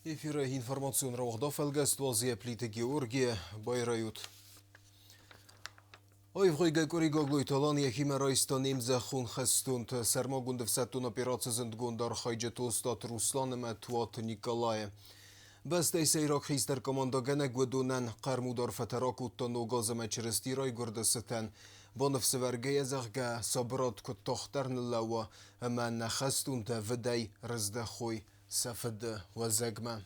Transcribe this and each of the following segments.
Эфиры информацион рауагъда фӕлгӕст уалдзийӕ Плиты Георгийы байрайут. Аивгъуыйгӕ къуыри Гаглойты Алан йӕхимӕ райста не мзӕххон хӕстонты сӕрмагонд ӕфсӕддон операци зындгонд архайджыты Остъаты Руслан ӕмӕ Туаты Николайы. Бӕстӕйы сӕйраг хистӕр командӕгӕнӕг уыдонӕн хъӕрмуд арфӕтӕ ракодта Ног аз ӕмӕ Чырысти райгуырды цытӕн. Баныфсӕвӕргӕйӕ, зӕгъгӕ, сабырад куыд тагъддӕр ныллӕууа ӕмӕ нӕ хӕстонтӕ выдӕй рыздӕхой сӕ фыды уӕзӕгмӕ.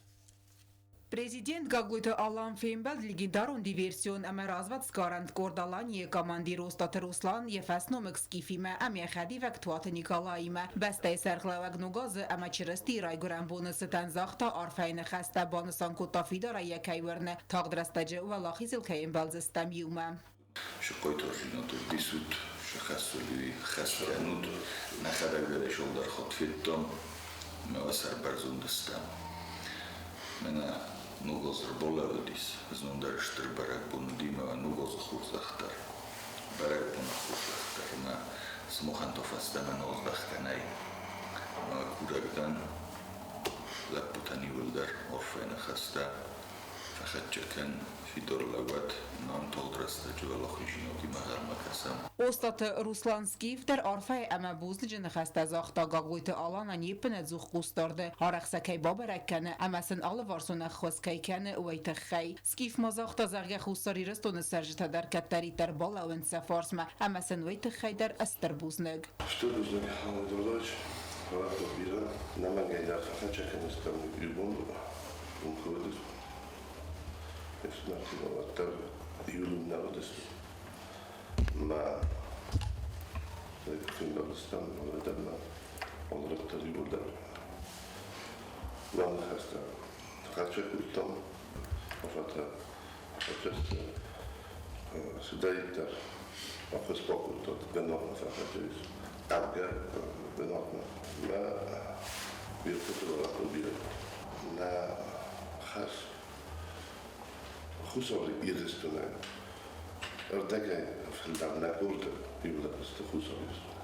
Президент Гаглойты Алан фембӕлд легендарон диверсион ӕмӕ развӕдсгарӕн къорд Алани-йы командир Остъаты Руслан йӕ фӕсномыг Скифимӕ ӕмӕ йӕ хӕдивӕг Туаты Николаимӕ. Бӕстӕйы сӕргълӕууӕг Ног азы ӕмӕ Чырыстийы райгуырӕн боны цытӕн загъта арфӕйы ныхӕстӕ, банысан кодта фидарӕй йӕ кӕй уырны, тагъд рӕстӕджы уӕлахизыл кӕй ӕмбӕлдзыстӕм иумӕ. Сихъойты Ӕрджынаты ӕвдисут, сӕ хӕсули хӕс кӕнут, нӕхӕдӕг дӕр ӕй сӕлдар хатт федтам, ӕмӕ уӕ сӕр бӕрзонд стӕм. Мӕнӕ Ног аз ӕрбалӕууыдис, знон дӕр стыр бӕрӕгбон уыди ӕмӕ Ног азы хорзӕх дӕр, бӕрӕгбоны хорзӕх дӕр ӕмӕ сымахӕн та фӕстӕмӕ нал здӕхгӕ нӕй. Ӕмӕ курӕг дӕн лӕппутӕн иууылдӕр арфӕйы ныхӕстӕ. Фӕхӕццӕ кӕн, фидар лӕууӕд, нам тагъд рӕстӕджы уӕлахизинадимӕ гъӕрмӕ кӕсӕм. Остъаты Руслан Скиф дӕр арфӕйы ӕмӕ бузныджы ныхӕстӕ загъта Гаглойты Аланӕн йе ппынӕдзух хъусдарды, арӕх сӕ кӕй бабӕрӕг кӕны ӕмӕ сын алыварсон ӕххуыс кӕй кӕны, уый тыххӕй. Скиф ма загъта, зӕгъгӕ, Хуссар Ирыстоны цӕрджытӕ дӕр кӕддӕриддӕр балӕууынц сӕ фарсмӕ ӕмӕ сын уый тыххӕй дӕр стыр бузныг. Стыр бузныг, Алан Эдуардович, фӕлӕ бирӕ нӕмӕнгӕй дӕр фӕхӕццӕ кӕндзыстӕм иу бон. Уым куы уыдысты, ӕфсымӕртимӕ уӕддӕр июлы нӕ уыдысты. Мӕ фембӕлдыстӕм уӕдӕр мӕ алырӕттӕ иууылдӕр мӕ ныхӕстӕ хӕццӕ кодтам, афтӕ хӕццӕ цыдӕриддӕр ӕххуыс бакодтат бынатмӕ фӕхӕццӕ ис, ӕвгӕ бынатмӕ. Мӕ бирӕты рахъуыд бирӕ. Нӕ хӕс Хуссар Ирыстонӕн ӕрдӕгӕй фылдӕр нӕ къорды иууылдӕр сты Хуссар Ирыстоны.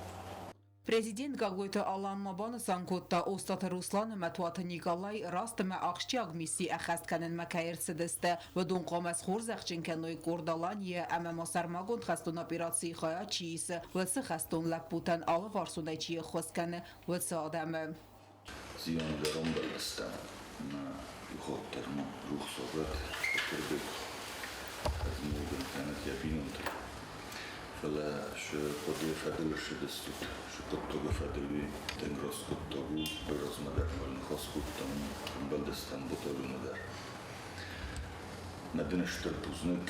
Президент Гаглойты Алан ма банысан кодта, Остъаты Руслан ӕмӕ Туаты Николай раст ӕмӕ ахсджиаг мисси ӕххӕст кӕнынмӕ кӕй ӕрцыдысты, уыдон хъуамӕ схорзӕхджын кӕной къорд Алания ӕмӕ ма сӕрмагонд хӕстон операцийы хайад чи исы, уыцы хӕстон лӕппутӕн алыварсонӕй чи ӕххуыс кӕны, уыцы адӕмы. Зиангӕрон бӕлӕстӕ ӕмӕ иухатт ма рухс уӕд Батырбег ӕзмӕлгӕ кӕнӕд йӕ бинонтыл. Фӕлӕ шы хъуыдыйы фӕдыл ссыдыстут, шы хъуыддагы фӕдыл уый тынг раст хъуыддаг у, размӕ дӕр мыл ныхас кодтам, ӕмбӕлдыстӕм батальоны дӕр. Мӕ дын стыр бузныг,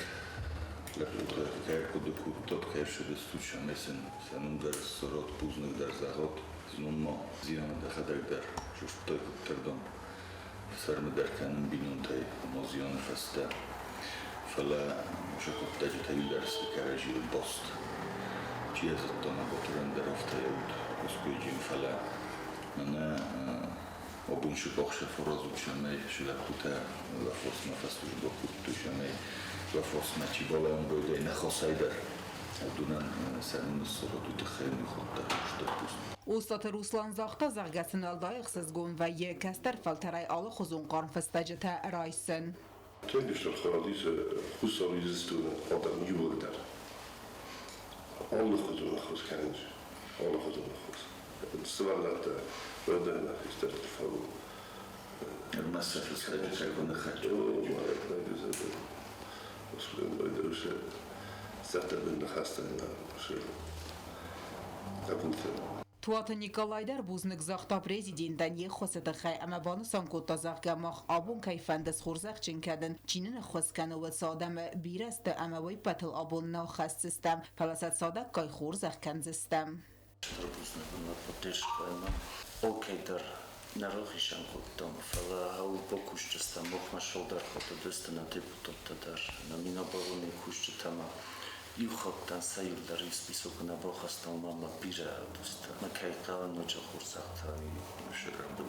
лӕппутӕ кӕй ӕрхъуыды кодтат, кӕй ссыдыстут, цӕмӕй сын сӕ ном дӕр ссарат, бузныг дӕр зӕгъат. Знон ма зианы дӕхӕдӕг дӕр сыстыдтай куыддӕрдӕм ӕфсӕрмы дӕр кӕнын бинонтӕй ӕмӕ зианы фӕстӕ. Фӕлӕ сӕ хъуыддаджытӕ иу сты кӕрӕдзийыл баст. Чи йӕ зыдта, нӕ Батырӕн дӕр афтӕ йӕ уд Оскойджын, фӕлӕ мӕнӕ абон сыкъахсӕ фӕразут, цӕмӕй сы лӕппутӕ уӕ фосмӕ фӕслужбӕ кодтой, цӕмӕй уӕ фосмӕ чи балӕмбойдӕй нӕ хосӕй дӕр уыдонӕн сӕ ном ныссыгъд, уый тыххӕй уый хъуыддаг стыр куыст. Остъаты Руслан загъта, зӕгъгӕ сын уӕлдай ӕхсызгон вӕййы кӕстӕр фӕлтӕрӕй алыхуызон хъарм фыстӕджытӕ райсын. Тынг стыр хайад исы Хуссар Ирыстоны адӕм иууылдӕр. Алыхуызон ӕххуыс кӕнынц, алыхуызон ӕххуыс. Сывӕллӕттӕ уӕлдай нӕ хистӕрты фӕуын. Ӕрмӕст сӕ фыстӕджытӕ куы ныххӕццӕ Туаты Николай дӕр бузныг загъта президентӕн йе ххуысы тыххӕй ӕмӕ банысан кодта, зӕгъгӕ, мах абон кӕй фӕнды схорзӕхджын кӕнын, чи нын ӕххуыс кӕны, уыцы адӕмы бирӕ сты ӕмӕ уый ппӕтыл абон нал хӕсдзыстӕм, фӕлӕ сӕ цадӕггай хорзӕх кӕндзыстӕм. Стыр бузныг уын уӕ поддержкӕйӕ. Окей дӕр нӕ рохисӕн кодтам, фӕлӕ ауыл бакусджытӕм махмӕ сӕлдар уыдысты нӕ депутаттӕ дӕр, нӕ Минобороны кусджытӕ ма иу хаттӕн сӕ иу дӕр иу списокы нӕ бахастам ӕмӕ бирӕ уыдысты. Мӕ кӕй хъӕуы ноджы хорзӕхтӕ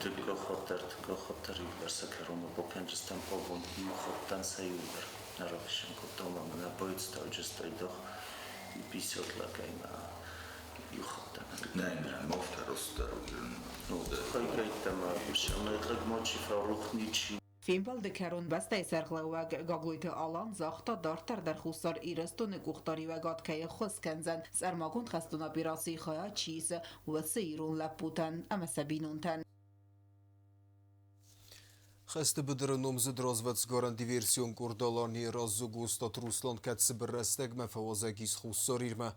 дыккаг хатт дӕр, дыккаг хатт дӕр иу дӕр сӕ кӕронмӕ бакӕнджыстӕм абон иу хаттӕн сӕ иу дӕр нӕ рохисӕн кодтам ӕмӕ нӕ боецтауджыстӕй дох 50 лӕгӕй ма иу хаттӕн. Нӕ, нӕ, мовтӕ ростдӕр. Ну, хайгӕйттӕ ма ӕмӕ лӕг ма чи фӕрох ничи. Фембӕлды кӕрон бӕстӕйы сӕргълӕууӕг Гаглойты Алан загъта, дарддӕр дӕр Хуссар Ирыстоны къухдариуӕгад кӕй ӕххуыс кӕндзӕн, сӕрмагонд хӕстон операцийы хайад чи исы, уыцы ирон лӕппутӕн ӕмӕ сӕ бинонтӕн. Хӕсты быдыры номдзыд развӕдсгарӕн диверсион къорд Алани-йы раздзог Остъаты Руслан кӕд цыбыр рӕстӕгмӕ фӕуазӕг ис Хуссар Ирмӕ,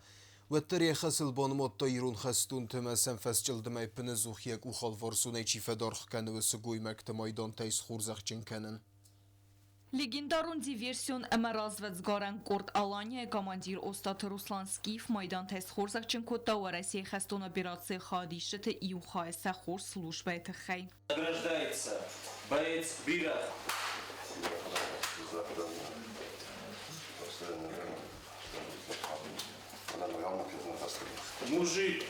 уӕддӕр йӕ хӕсыл банымадта ирон хӕстонты ӕмӕ сӕм фӕсчъылдымӕй ӕппынӕдзух йӕ къух алварсонӕй чи фӕдаргъ кӕны, уыцы гоймӕгты майдантӕй схорзӕхджын кӕнын. Легендарон диверсион ӕмӕ развӕдсгарӕн къорд «Алания»-йы командир Остъаты Руслан Скиф майдантӕй схорзӕхджын кодта Уӕрӕсейы хӕстон операцийы хайадисджыты иу хайы сӕ хорз службӕйы тыххӕй. Награждается боец Бирӕгъ. Мужик.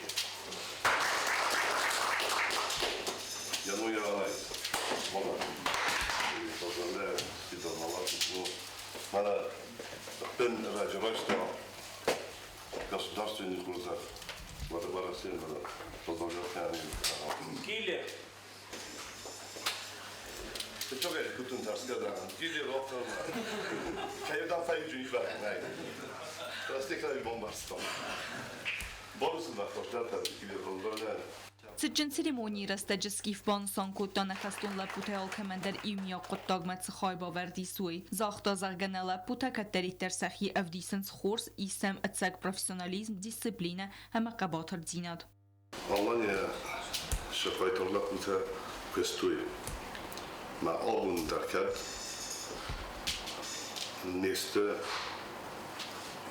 Поздравляю Федор Малахов. Ну, бен раджа государственный курсах. Киллер. Цытджын церемонийы рӕстӕджы Скиф банысан кодта нӕ хӕстон лӕппутӕй алкӕмӕн дӕр иумиаг хъуыддагмӕ цы хайбавӕрд ис, уый. Загъта, зӕгъгӕ, нӕ лӕппутӕ кӕддӕриддӕр сӕхи ӕвдисынц хорз, ис сӕм ӕцӕг профессионализм, дисциплинӕ ӕмӕ хъӕбатырдзинад. Алания сӕ хъайтар лӕппутӕ куыстой. Мӕ абон дӕр кӕд не сты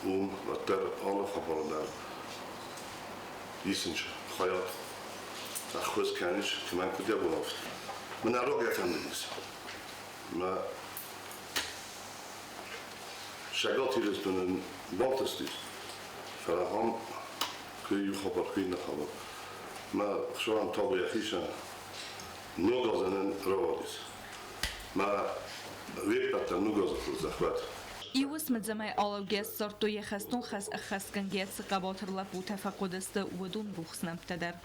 уым, уӕддӕр алы хабар дӕр исынц хайад, ӕххуыс кӕнынц, кӕмӕн куыд йӕ бон, афтӕ. Мӕн рагӕй фӕндыдис. Мӕ Цӕгат Ирыстонӕн бантыстис, фӕлӕ ахӕм куы иу хабар, куы иннӕ хабар. Мӕ Хуыцауӕн табу йӕхицӕн, ног азӕнӕн рауадис. Мӕ уе ппӕт дӕр ног азы хорзӕх уӕд. Иу уысмы алӕугӕ ссардтой йӕ хӕстон хӕс ӕххӕстгӕнгӕ цы хъӕбатыр лӕппутӕ фӕхъуыдысты, уыдон рухс нӕмттӕ дӕр.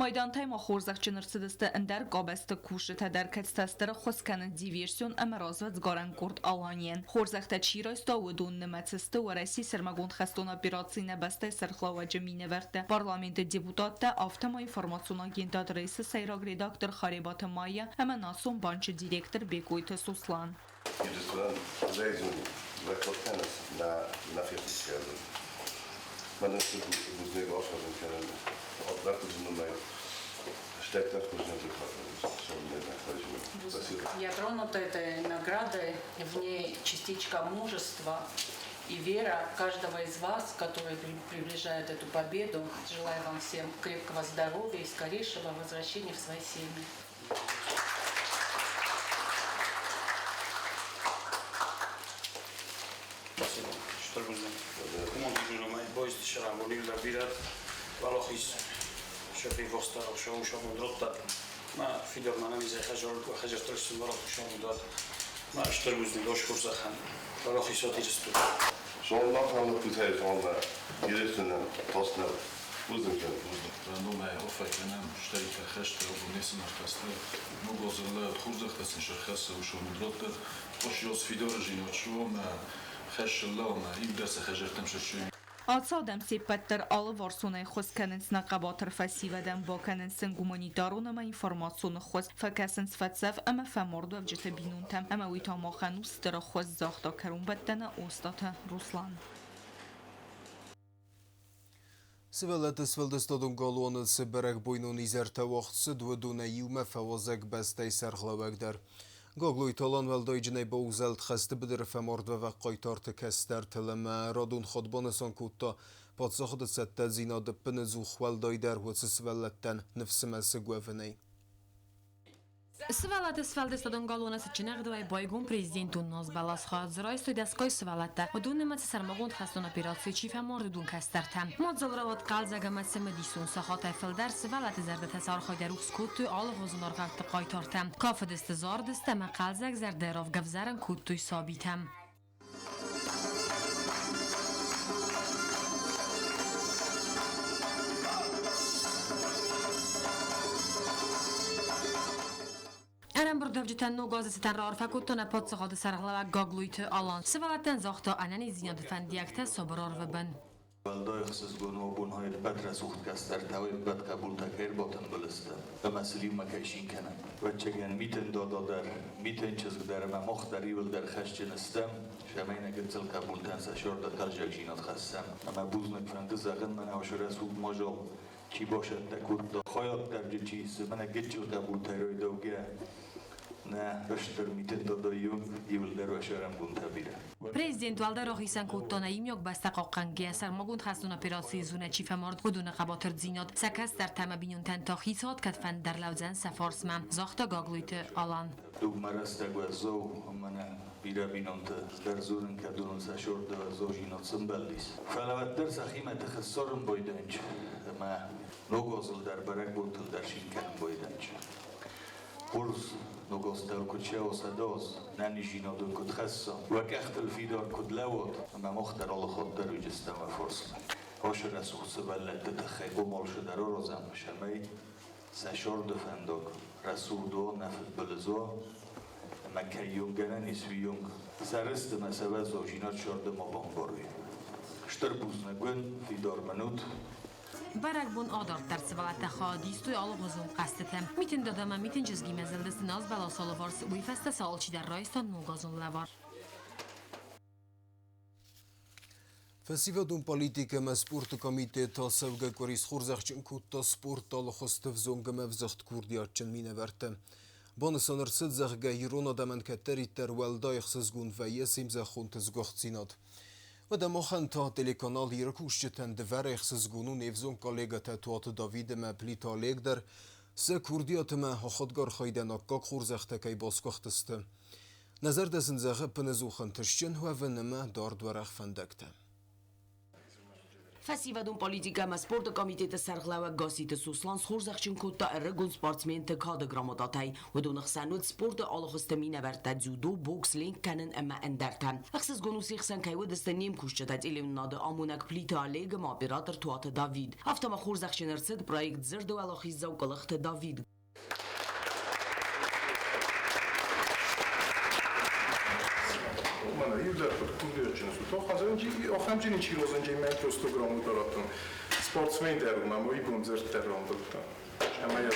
Майдантӕй ма хорзӕхджын ӕрцыдысты ӕндӕр къабӕзты кусджытӕ дӕр, кӕцытӕ стыр ӕххуыс кӕнынц диверсион ӕмӕ развӕдсгарӕн къорд «Аланийӕн». Хорзӕхтӕ чи райста, уыдон нымӕцы сты Уӕрӕсейы сӕрмагонд хӕстон операцийы нӕ бӕстӕйы сӕргълӕууӕджы минӕвӕрттӕ, парламенты депутаттӕ, афтӕ ма информацион агентад «Рейс»-ы сӕйраг редактор Харебаты Майя ӕмӕ Национ банчы директор Бекъойты Сослан. Ирыстонӕн нӕ фехъусгӕ Мӕнӕн бузныг афӕдзын кӕнын Я тронута этой наградой, в ней частичка мужества и вера каждого из вас, который приближает эту победу. Желаю вам всем крепкого здоровья и скорейшего возвращения в свои семьи. Спасибо. Стыр бузныг. Стыр бузныг ошхурзахан. Балохис Ирыстон. Номӕй арфӕ кӕнӕм, стӕй фӕхӕсты абон ӕрхӕсты ног азы хорзӕхтӕ сын сӕрхӕссы ушомудраттӕ. Ошиос фидары жинат ма хӕссылла ма иу сӕ хӕжӕртӕм сӕрчуй. Ацы адӕм се ппӕт дӕр алыварсонӕй ӕххуыс кӕнынц нӕ хъӕбатыр фӕсивӕдӕн, бакӕнынц сын гуманитарон ӕмӕ информацион ӕххуыс, фӕкӕсынц фӕцӕф ӕмӕ фӕмардуӕвджыты бинонтӕм. Ӕмӕ уый та махӕн у стыр ӕххуыс, загъта кӕронбӕттӕны Остъаты Руслан. Сывӕллӕтты сфӕлдыстадон галуаны цы бӕрӕгбойнон изӕртӕ уагъд цыд, уыдонӕй иумӕ фӕуазӕг бӕстӕйы сӕргълӕууӕг дӕр. Гаглойты Алан уӕлдайджынӕй баузӕлд хӕсты быдыры фӕмардуӕвӕг хъайтарты кӕстӕртыл ӕмӕ радон хатт банысан кодта паддзахады цӕттӕдзинад ӕппынӕдзух уӕлдайдӕр уыцы сывӕллӕттӕн ныфсы мӕсыг уӕвынӕй. Сывӕллӕтты сфӕлдыстадон галуаны цытджын ӕгъдауӕй байгом президентон назбӕлас. Хайад дзы райстой дӕсгай сывӕллӕттӕ. Уыдон нымӕцы сӕрмагонд хӕстон операцийы чи фӕмард, уыдон кӕстӕртӕ. Мадзал рауад хъӕлдзӕг ӕмӕ цымыдисон. Сахатӕй фылдӕр сывӕллӕтты зӕрдӕтӕ сӕ архайдӕй рухс кодтой алыгъуызон аргъӕутты хъайтартӕ. Кафыдысты, зарыдысты ӕмӕ хъӕлдзӕг зӕрдӕйы равг ӕвзӕрын кодтой сабитӕм. Ӕрӕмбырдуӕвджытӕн Ног азы цытӕн раарфӕ кодта нӕ паддзахады сӕргълӕууӕг Гаглойты Алан. Сывӕллӕттӕн загъта ӕнӕниздзинады фӕндиӕгтӕ сабыр арвы бын. Уӕлдай ӕхсызгон у абон ӕппӕт рӕсугъд кӕстӕртӕ, ӕппӕт хъӕбултӕ кӕй ӕрбатымбыл сты ӕмӕ сыл иумӕ кӕй цин кӕнӕм. Ӕвӕццӕгӕн, Митын дада дӕр, Митын чызг дӕр ӕмӕ мах дӕр иуылдӕр хӕсджын стӕм, цӕмӕй нӕ гыццыл хъӕбултӕн сӕ зӕрдӕ хъӕлдзӕгдзинад хӕссӕм. Ӕмӕ бузныг фӕнды зӕгъын мӕнӕ уыцы рӕсугъд мадзал чи бацӕттӕ кодта, хайаддӕрджы чи исы, мӕнӕ гыццыл хъӕбултӕй райдаугӕ нӕ стыр Митын дадайы иуылдӕр уӕ сӕрӕнбонтӕ бирӕ. Президент уӕлдӕр рахицӕн кодта нӕ иумиаг бӕстӕ хъахъхъӕнгӕйӕ сӕрмагонд хӕстон операцийы зонӕ чи фӕмард, уыдоны хъӕбатырдзинад. Сӕ кӕстӕртӕ ӕмӕ бинонтӕн та хицауад кӕдфӕнддӕр лӕудзӕн сӕ фарсмӕ, загъта Гаглойты Алан. Дугмӕ рӕстӕг уӕззау, ӕмӕ нӕ бирӕ бинонтӕ дӕр дзурын кӕд уыдон сӕ сорды уӕззаудзинад сӕмбӕлдис. Фӕлӕ уӕддӕр сӕхимӕ тыхы ссарын байдайынц ӕмӕ ног азыл дӕр бӕрӕгбонтыл дӕр цин кӕнын байдайынц. Хорз ног азтӕ куыд цӕуа 100 аз, нӕниздзинад уын куыд хӕсса, уӕ къӕхтыл фидар куыд лӕууат, ӕмӕ мах дӕр алыхатт дӕр уыдзыстӕм уӕ фарсмӕ. Ацы рӕсугъд сывӕллӕтты тыххӕй къуымӕлсы дӕр аразӕм, цӕмӕй сӕ сӕрды фӕндаг рӕсугъд уа, нӕ фыдбылыз уа, ӕмӕ кӕй онг гӕнӕн ис, уый онг сӕ рыст ӕмӕ сӕ уӕззаудзинад сӕрды ма бамбарой. Стыр бузныг уын, фидар мын ут. Бӕрӕгбон адарддӕр сывӕллӕттӕ хайад истой алыгъуызон хъӕзтыты. Митын дада ӕмӕ Митын чызгимӕ зылдысты назбӕласы алыварс, уый фӕстӕ сӕ алчидӕр райста ногазон лӕвар. Фӕсивӕдон политикӕ ӕмӕ спорты комитет ацӕугӕ къуыри схорзӕхджын кодта спорты алыхуызты ӕвзонг ӕмӕ ӕвзыгъд курдиатджын минӕвӕртты. Банысан ӕрцыд, зӕгъгӕ, ирон адӕмӕн кӕддӕриддӕр уӕлдай ӕхсызгон вӕййы се мзӕххонты сгуыхтдзинад. Уӕдӕ махӕн та телеканал Иры кусджытӕн дывӕр ӕхсызгон у не взонг коллегӕтӕ Туаты Давид ӕмӕ Плиты Олег дӕр сӕ курдиат ӕмӕ ахадгӕ архайдӕн аккаг хорзӕхтӕ кӕй басгуыхтысты. Нӕ зӕрдӕ сын зӕгъы ӕппынӕдзух ӕнтыстджын уӕвын ӕмӕ дард уӕрӕх фӕндӕгтӕ. Фӕсивӕдон политикӕ ӕмӕ спорты комитеты сӕргълӕууӕг Гасситы Сослан схорзӕхджын кодта ӕрыгон спортсменты кады грамотатӕй. Уыдоны хсӕн уыд спорты алыхуызты минӕвӕрттӕ дзюдо, бокс, ленк кӕнын ӕмӕ ӕндӕртӕ. Ӕхсызгон у се хсӕн кӕй уыдысты не мкусджытӕ телеуынынады амонӕг Плиты Олег ӕмӕ оператор Туаты Давид. Афтӕ ма хорзӕхджын ӕрцыд проект «Дзырды уӕлахиздзау Къуылыхты Давид». Мӕнӕ иу дӕр куыд курдиатджын Ахӕмджын чи розынджы мӕ просто грамота раттын. Спортсмен дӕр у, мӕ уый бон дзырд дӕр рамбылдта. Ӕмӕ йӕ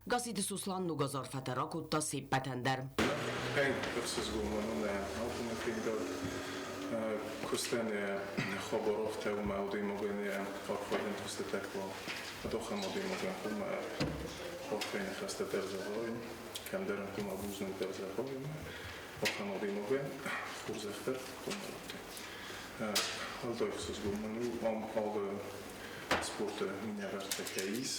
Гасситы Сослан ног аз арфӕтӕ ракодта се ппӕтӕн дӕр. Куыстӕн хабар афтӕ у, мӕ адӕймагӕн йӕ архайдӕн куыстытӕ ахӕм адӕймагӕн хъуамӕ арфӕйы ныхӕстӕ дӕр зӕгъай, кӕмдӕр ын хъуамӕ бузныг дӕр зӕгъай, ахӕм адӕймагӕн хорзӕх дӕр хъуамӕ радтай. Уӕлдай ӕхсызгон мын у, ам алы спорты минӕвӕрттӕ кӕй ис,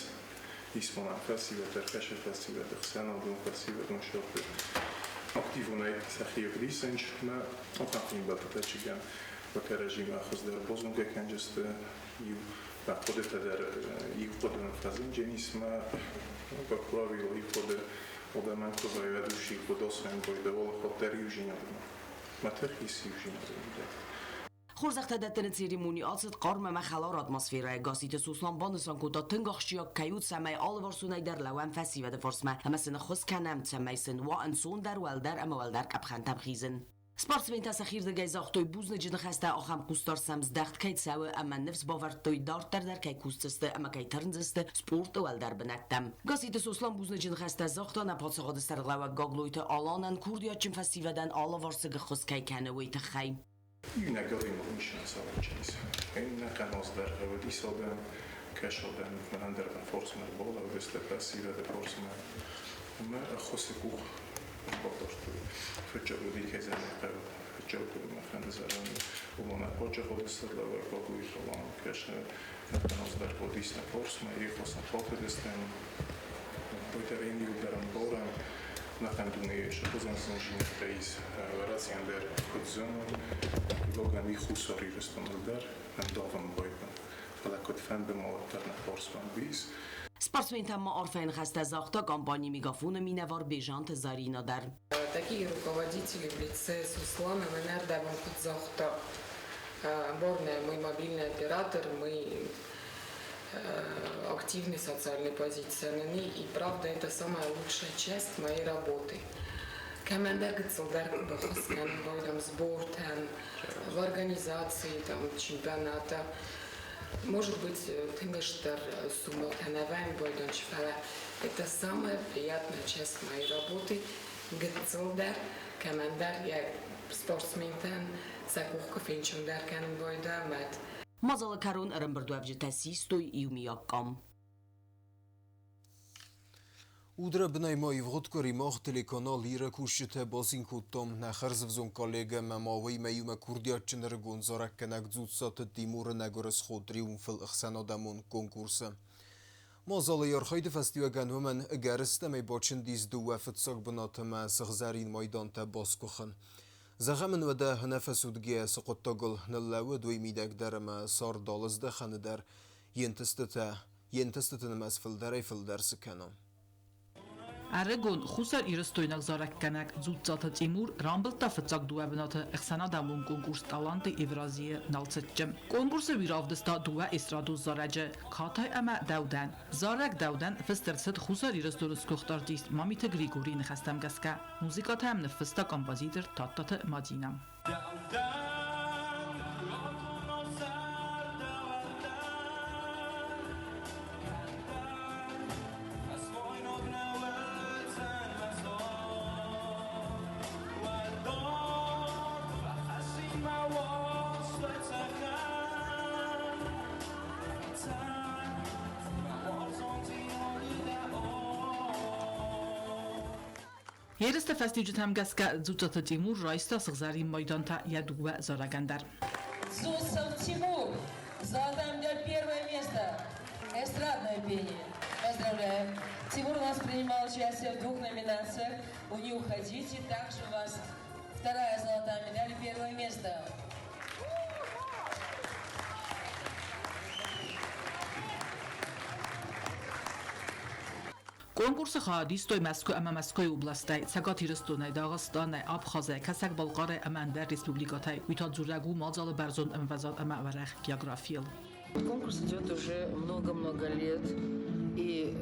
ис ма нӕм фӕсивӕд дӕр, фӕсивӕд, ӕхсӕнадон фӕсивӕдон сӕрты активонӕй сӕхи ӕвдисынц, мӕ ахӕм фембӕлдтытӕ чигӕн кӕрӕдзимӕ хуыздӕр базонгӕ кӕнджысты, иу хъуыдытӕ дӕр иу хъуыды фӕзындженис мӕ как правило, иу хъуыды адӕмӕн куы вӕййы, иу хъуыды асайын байдӕ, алыхатт дӕр иудзинадмӕ. Мӕ тых ис иудзинады мидӕг. Хорзӕхтӕ дӕттыны церемони ацыд хъарм ӕмӕ хӕлар атмосферӕйы. Гасситы Сослан банысан кодта, тынг ахсджиаг кӕй уыд, цӕмӕй алыварсонӕй дӕр лӕууӕм фӕсивӕды фарсмӕ ӕмӕ сын ӕххуыс кӕнӕм, цӕмӕй сын уа ӕнцондӕр, уӕлдӕр ӕмӕ уӕлдӕр къӕпхӕнтӕм хизын. Спортсментӕ сӕхирдыгӕй загътой бузныджы ныхӕстӕ, ахӕм хъусдард сӕм здӕхт кӕй цӕуы ӕмӕ ныфс бавӕрдтой, дарддӕр дӕр кӕй кусдзысты ӕмӕ кӕй тырндзысты спорты уӕлдӕр бынӕттӕм. Гасситы Сослан бузныджы ныхӕстӕ загъта нӕ паддзахады сӕргълӕууӕг Гаглойты Аланӕн, курдиатджын фӕсивӕдӕн алыварсыг ӕххуыс кӕй кӕны, уый тыххӕй. Иунӕг адӕймаг ницы цӕвӕджынис. Иннӕ аз дӕр уыдис адӕм, кӕс адӕм, мӕнӕн дӕр форсмӕ балӕудысты фӕсивӕды форсмӕ. Ӕмӕ ӕххуысы къух бадардтой. Фыццаг уыди кӕй зӕгъын хъӕуы, фыццаг махӕн зӕгъӕн, уымӕн паддзахады сӕргълӕууӕг Гаглойты Алан кӕс аз дӕр уыдис нӕ форсмӕ, ехосан хатыдыстӕм. Уый иуылдӕр ӕмбарӕм, нӕхъӕн дунейы сӕхуызӕн ис Уӕрӕсейӕн дӕр куыд зын у, хъыгагӕн и Хуссар Ирыстоныл дӕр ӕндавын байдын. Фӕлӕ куыд фӕнды ма уӕддӕр нӕ фарсмӕ уый ис. Спортсментӕн ма арфӕйы ныхӕстӕ загъта компани Мегафон-ы минӕвар Бежанты Заринӕ дӕр. Такие руководители в лице Суслана мӕнӕрдӕм куыд загъта, Борная, мы мобильный оператор, мы активной социальной позиции, и правда это самая лучшая часть моей работы. Кӕмӕндӕр гыццылдӕр баххуыс кӕнын байдам сбортӕн, в организации там, чемпионата. Может быть, тынг стыр суммӕтӕ нӕ вӕййы байдончы, фӕлӕ это самая приятная часть моей работы. Гыццылдӕр кӕмӕндӕр йӕ спортсментӕн сӕ къух куы фенчондӕр кӕнын байдам, уӕд. Мадзалы кӕрон ӕрӕмбырдуӕвджытӕ систой иумиаг къам. Удрӕбынӕй ма ивгъуыд къуыри мах телеканал Ир-ы кусджытӕ бацин кодтам нӕ хӕрзвзонг коллегӕ ӕмӕ ма уыимӕ иумӕ курдиатджын ӕрыгон зарӕггӕнӕг Дзуццаты Тимуры нӕгуырысхо «Триумфыл» ӕхсӕнадӕмон конкурсы. Мадзалы архайды фӕстиуӕгӕн уымӕн ӕгӕрыстӕмӕй бачындис дыууӕ фыццаг бынаты ӕмӕ сыгъзӕрин майдантӕ басгуыхын. Зӕгъӕм ын уӕдӕ ӕнӕфӕцудгӕ цы хъуыддагыл ныллӕууыд, уый мидӕг дӕр ӕмӕ цард алыздӕхӕны дӕр йе нтыстыты нымӕц фылдӕрӕй-фылдӕр цы кӕна. Ӕрыгон хуссарирыстойнаг зарӕггӕнӕг Дзуццаты Тимур рамбылдта фыццаг дыууӕ бынаты ӕхсӕнадӕмон конкурс «Таланты Евразийы» Налцыччы. Конкурсы уый равдыста дыууӕ эстрадон зарӕджы «Катай» ӕмӕ «Дӕудӕн». Зарӕг «Дӕудӕн» фыст ӕрцыд Хуссар Ирыстоны сгуыхт артист Мамиты Григорийы ныхӕстӕм гӕсгӕ. Музыкӕтӕ йӕм ныффыста композитор Тадтаты Мадинӕ. Ерысты фӕстиуджытӕм гӕсгӕ Дзуццаты Тимур райста сыгъзӕрин майдантӕ йӕ дыууӕ зарӕгӕн дӕр. Дзуццаты Тимур, золотая медаль первое место, эстрадное пение. Поздравляем. Тимур у нас принимал участие в двух номинациях. Вы не уходите, также у вас вторая золотая медаль первое место. Конкурсы хайад истой Мӕскуы ӕмӕ Мӕскуыйы областӕй, Цӕгат Ирыстонӕй, Дагъыстанӕй, Абхазӕй, Кӕсӕг-Балхъарӕй ӕмӕ ӕндӕр республикӕтӕй. Уый та дзурӕг у мадзалы бӕрзонд ӕмвӕзад ӕмӕ уӕрӕх географийыл. Конкурс идет уже много-много лет, и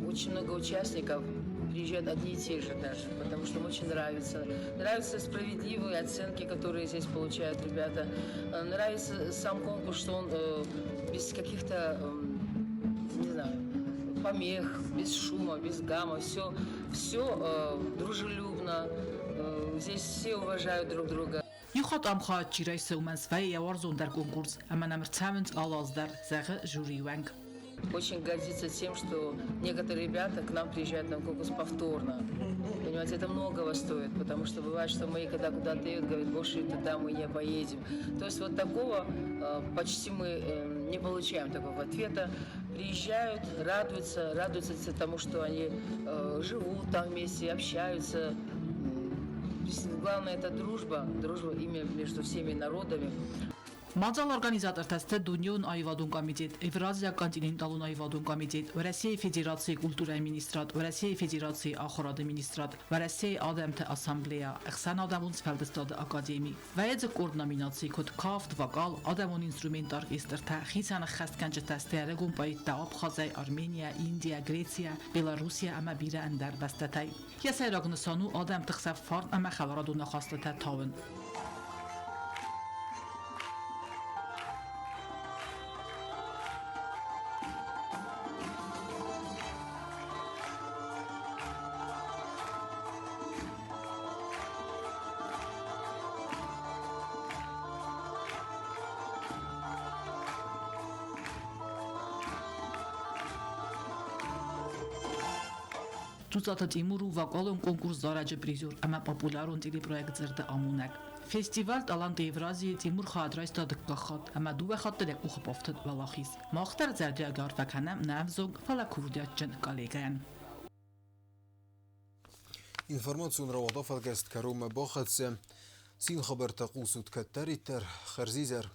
очень много участников приезжают одни и те же даже, потому что им очень нравится. Нравятся справедливые оценки, которые здесь получают ребята. Нравится сам конкурс, что он без каких-то, не знаю, помех, без шума, без гамма. Все, все дружелюбно. Здесь все уважают друг друга. Иу хатт ӕм хайад чи райсы, уымӕн свӕййы йӕ уарзондӕр конкурс ӕмӕ нӕм ӕрцӕуынц алы аз дӕр, зӕгъы жюрийы уӕнг. Очень гордиться тем, что некоторые ребята к нам приезжают на конкурс повторно. Понимаете, это многого стоит, потому что бывает, что мы, когда куда-то едут, говорят, больше туда мы не поедем. То есть вот такого почти мы не получаем такого ответа. Приезжают, радуются, радуются тому, что они живут там вместе, общаются. Главное это дружба, дружба именно между всеми народами. Мадзалы организатортӕ сты Дунеон аивадон комитет, Евразиаг континенталон аивадон комитет, Уӕрӕсейы Федерацийы культурӕйы министрад, Уӕрӕсейы Федерацийы ахуырады министрад, Уӕрӕсейы адӕмты ассамблея, Ӕхсӕнадӕмон сфӕлдыстады академи. Вӕййы дзы къорд номинацийы, куыд кафт, вокал, адӕмон инструментты оркестртӕ, хицӕн ӕххӕстгӕнджытӕ сты ӕрыгон поэттӕ Абхазӕй, Арменийӕ, Индийӕ, Грецийӕ, Белоруссийӕ ӕмӕ бирӕ ӕндӕр бӕстӕтӕй. Йӕ сӕйраг нысан у адӕмты хсӕн фарн ӕмӕ хӕларадон ахастытӕ тауын. Дзуццаты Тимур у вокалон конкурс зарӕджы призер ӕмӕ популярон телепроект «Зӕрдӕ амонӕг». Фестиваль «Таланты Евразии» Тимур хайад райста дыккаг хатт ӕмӕ дыууӕ хатты йӕ къухы бафтыд уӕлахиз. Мах дӕр зӕрдиаг арфӕ кӕнӕм нӕ ӕвзонг, фӕлӕ курдиатджын коллегӕйӕн. Информацион рауагъд афӕлгӕст кӕронмӕ бахӕццӕ. Цин хабӕрттӕ хъусут кӕддӕриддӕр. Хӕрзизӕр.